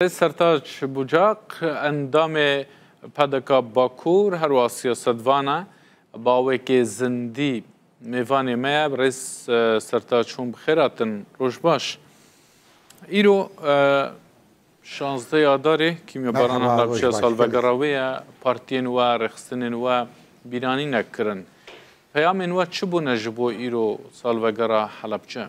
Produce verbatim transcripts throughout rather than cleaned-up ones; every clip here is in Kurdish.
Sertaç Bucak, endamê P D K Bakur, her wiha siyasetvan e, bi awekê zindî mêvanê me ye. Birêz, e, Sertaç, hûn bi xêr hatin, roj baş. Îro, e, şazdeh Adarê, kîmyabarana Merhaba, Helebçe roj baş, salvegera wê ye, partiyên we, rêxistinên we bîranînek kirin. Peyamên we çi bûne ji bo îro salvegera Helebçe?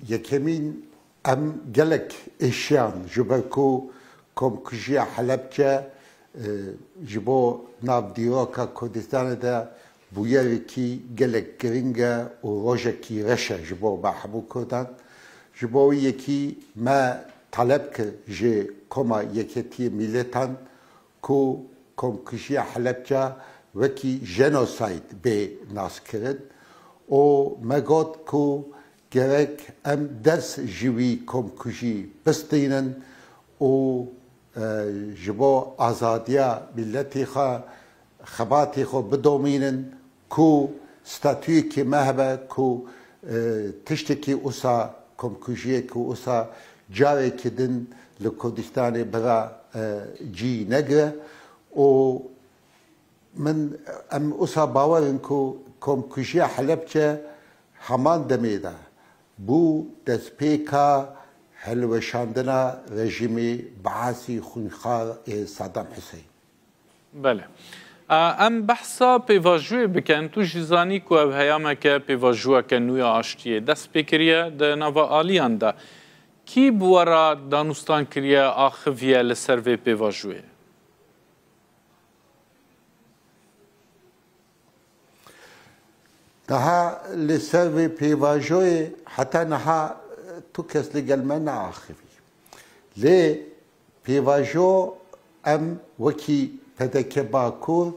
Yekemîn, em gelek êşiyan, ji ber ku komkujiya Helebçe, e, ji bo nav dîroka Kurdistanê de bûyerekî gelek giring e û rojekî reş e ji bo me hemû Kurdan. Ji bo wî yekî me taleb kir ji Koma Yeketiyê Miletan ku komkujiya Helebca wekî jenosayîd bê naskirin û me got ku gerek em ders ji wî komkujî bistînin û, e, ji bo azadiya miletê xwe xebatê xwe bidomînin, ku statuyekê me hebe, ku, e, tiştekî wisa, komkujiyekî wisa carekî din li Kurdistanê bira, e, cî negire û min, em wisa bawer in ku komkujiya Helebçe heman demê de bû destpêka hilweşandina rejîmê Baasî xwînxar ê Saddam Hussein. Belê. A, em behsa pêvajoyê bikin. Tu jî zanî ku ev heyameke pêvajoyeke nû ya aştiyê dest pê kiriye di nava aliyan de. Kî bi we re danûstan kiriye, axiviye li ser vê pêvajoyê? Niha li ser vê pêvajoyê heta niha, e, tu kes li gel me neaxivî. Lê pêvajo em wekî P D K Bakur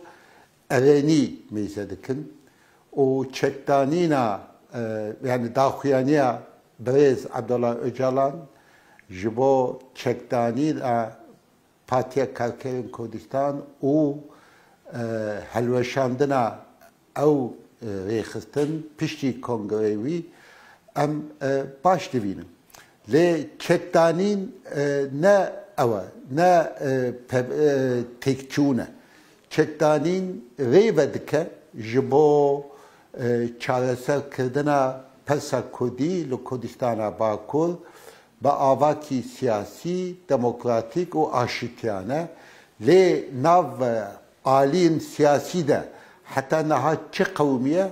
erenî mêze dikin û çekdanîna, e, yani daxuyaniya birêz Abdullah Ocalan ji bo çekdanîna Partiya Karkerên Kurdistan û, e, helweşandina ew, e, rêxistin piştî kongreyê wî em, e, baş dibînin. Lê çekdanîn, e, ne ew e, ne, e, pe-, e, têkçûn e. Çekdanîn rê vedike ji bo, e, çareserkirina pirsa kurdî li Kurdistana Bakur bi avakî siyasî, demokratîk û aşitiyane. Lê nav, e, aliyên siyasî de heta niha çi qewimiye,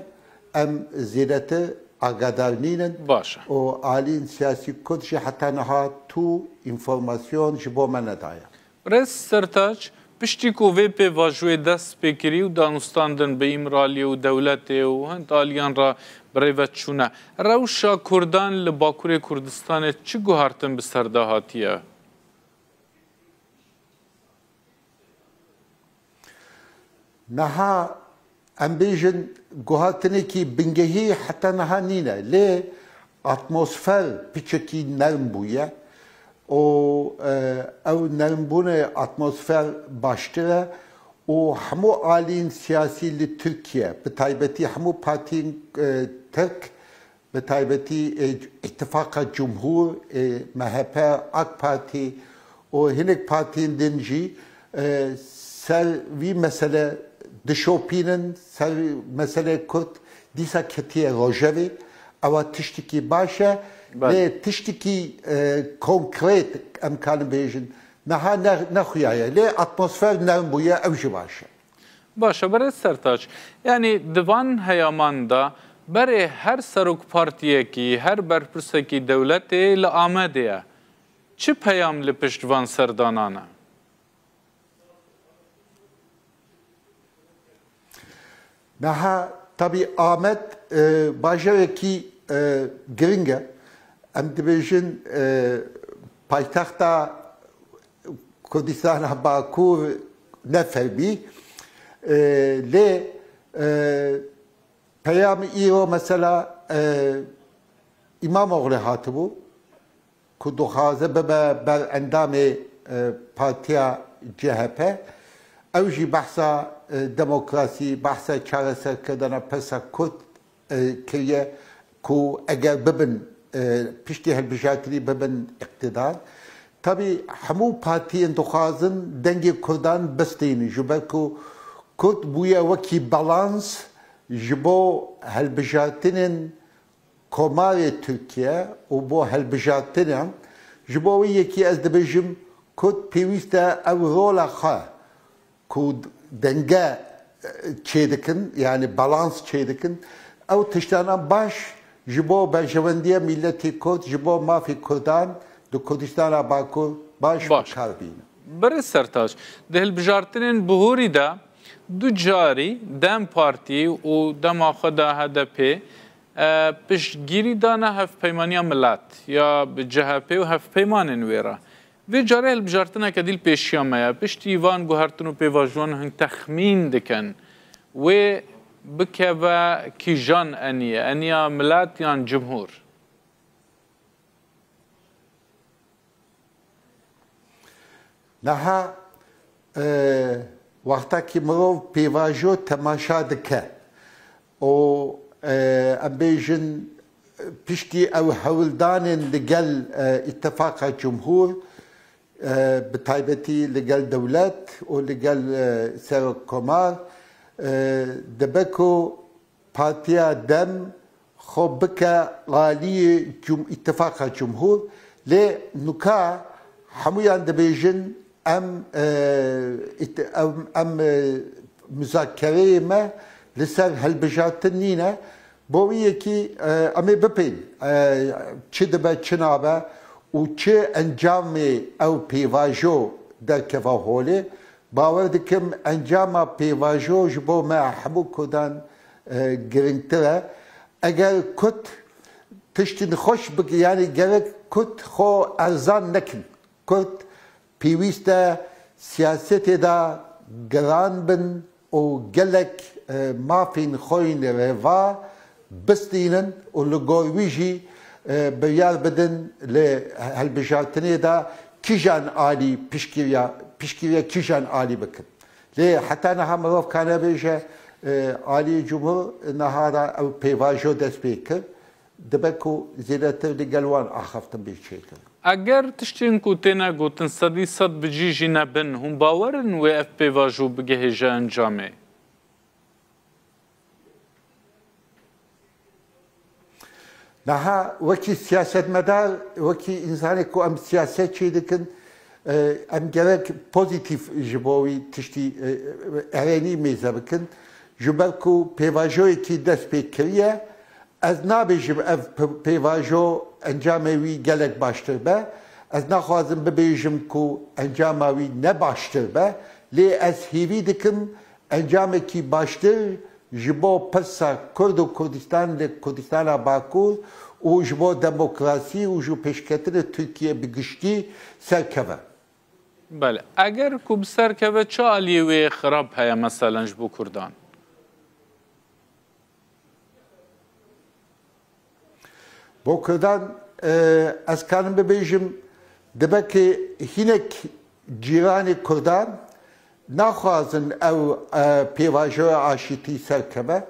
em zêdetir agadar nînin. Baş e. Û aliyên siyasî kurd jî heta niha tu înformasyon ji bo me nedaye. Birêz Sertaç, piştî ku vê pêvajoyê dest pê kirî û danûstandin bi Îmraliyê û dewletê û hind aliyan re bi rê ve çûne, rewşa kurdan li Bakurê Kurdistanê çi guhertin bi ser de hatiye? Niha em bêjin guhatinekî bingehî heta niha nîne, lê atmosfer piçekî nerm bûye û, e, ew nermbûnê atmosfer baştir e û hemû aliyên siyasî li Tirkiye, bi taybetî hemû partiyên, e, Tirk, bi taybetî, e, Îtifaqa Cumhur, e, M H P, AK Parti û hinek partiyên din jî, e, ser vî mesele dişopînin, ser meseleyê Kurd dîsa ketiye rojevê. Ewa tiştekî baş e, Belê. Lê tiştekî, e, konkret em karin bêjin. Niha ne, nexuyaye. Lê atmosfer nerm bûye, ew jî baş e. Baş e, Birêz Sertaç. Yanî di van heyaman de berê her serok partiyekî, her berpirsekî dewletê li Amedê ye. Çi peyam li pişt van serdanan e? Niha tabî Amed, e, bajarekî, e, giring e. Em dibêjin, e, paytexta Kurdistana Bakur ne fermî. E, lê, e, peyam îro mesela, e, Îmamoğlu hatibû ku dixwaze bibe ber endamê, e, partiya C H P. Ew jî behsa, e, demokrasî, behsa çareserkirina pirsa Kurd, e, kiriye ku eger bibin e, piştî hilbijartinê bibin îqtidar. Tabî hemû partiyên dixwazin dengê Kurdan bistînin, ji ber ku Kurd bûye wekî balans ji bo hilbijartinên Komarê Tirkiye û bo hilbijartinan. Ji bo wê yekî ez dibêjim, Kurd pêwîst e ew rola xwe ku denge, e, çêdikin, yani balans çêdikin, ew tiştana baş ji bo berjewendiya miletê Kurd, ji bo mafê Kurdan di Kurdistana Bakur baş Baş. bi kar bînin. Birêz Sertaç, di hilbijartinên bihurî de du carî DEM Partî û dema xwe de H D P, e, piştgirî dane Hevpeymaniya Milet ya bi C H P û hevpeymanên wê re. Vê carê hilbijartineke dî li pêşiya me ye. Piştî van guhertin û pêvajoyan hûn texmîn dikin, wê bikeve kîjan eniyê? Eniya milet yan cumhur? Niha, e, wexta ki mirov pêvajo temaşa dike û, e, em bêjin, piştî ew hewldanên li gel, e, Îtifaqa Cumhur, e, bi taybetî li gel dewlet û li gel, e, Serokkomar, e, dibe ku Partiya DEM xwe bike aliyê cum-, Îtifaqa Cumhur, lê nuka hemûyan dibêjin em, e, ît-, em, em, e, muzakereyê me li ser hilbijartin nîne. Bo wî yekî, e, em ê bipên, e, çi dibe, çi nabe û çi encamê ew pêvajo derkeve holê. Bawer dikim encama pêvajo ji bo me hemû Kurdan, e, giringtir e. Eger Kurd tiştên xweş bik-, yani gerek Kurd xwe erzan nekin. Kurd pêwîst e siyasetê de giran bin û gelek, e, mafên xwe yên reva bistînin û li gor wî jî, e, biryar bidin li hilbijartinê de kîjan alî piştgiriya, piştgiriya kîjan alî bikin. Lê heta niha mirov kane bêje, e, aliyê cumhur niha re ew pêvajo dest pê kir. Dibe ku zêdetir li gel wan axaftin bê çêkirin. Eger tiştên ku têne gotin sedî sed bi cî jî nebin, hûn bawer in wê ev pêvajo bigihêje encamê? Niha wekî siyasetmedar, wekî însanê ku em siyaset çêdikin, e, em gerek pozîtîf ji bo wî tiştî, e, erênî mêze bikin. Ji ber ku pêvajoyekî dest pê kiriye, ez nabêjim ev p-, pêvajo encamê wî gelek baştir be. Ez naxwazim bibêjim ku encama wî ne baştir be, lê ez hêvî dikim encamekî baştir ji bo pirsa Kurd û Kurdistan li Kurdistana Bakur û ji bo demokrasî û ji pêşketinê Tirkiye bi giştî serkeve. Belê. Eger ku bi ser keve, çi aliyê wê xirab heye, meselen, ji bo Kurdan? Bo Kurdan, e, ez karim bibêjim, dibe ki hinek cîranê Kurdan naxwazin ew, e, pêvajoya aşîtî serkeve.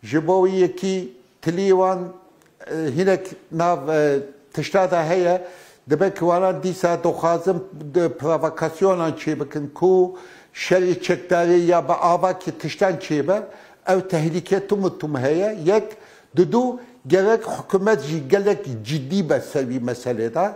Ji bo wî yekî tilî wan, e, hinek nav, e, tişta de heye, dibe ki wanan dîsa dixwazin di provokasyonan çêbikin ku şerê çekdarî ya bi avakî tiştan çêbe, ew tehlîke tim û tim heye. Yek, didu, gerek hikûmet jî gelek cidî be ser vî meselê de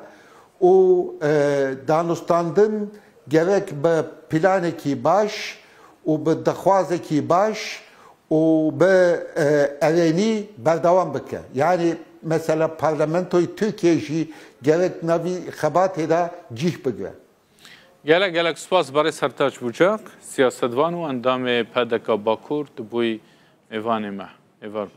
û, e, danûstandin gerek bi planekî baş û bi dixwazekî baş û bi, e, erênî berdewam bike. Yani mesela Parlamentoyê Tirkiye jî gerek navî xebatê de cîh bigire. Gelek gelek spas Barê Sertaç Bucak, siyasetvan û endamê P D K Bakur, tu bûyî mêvanê me. Êvar.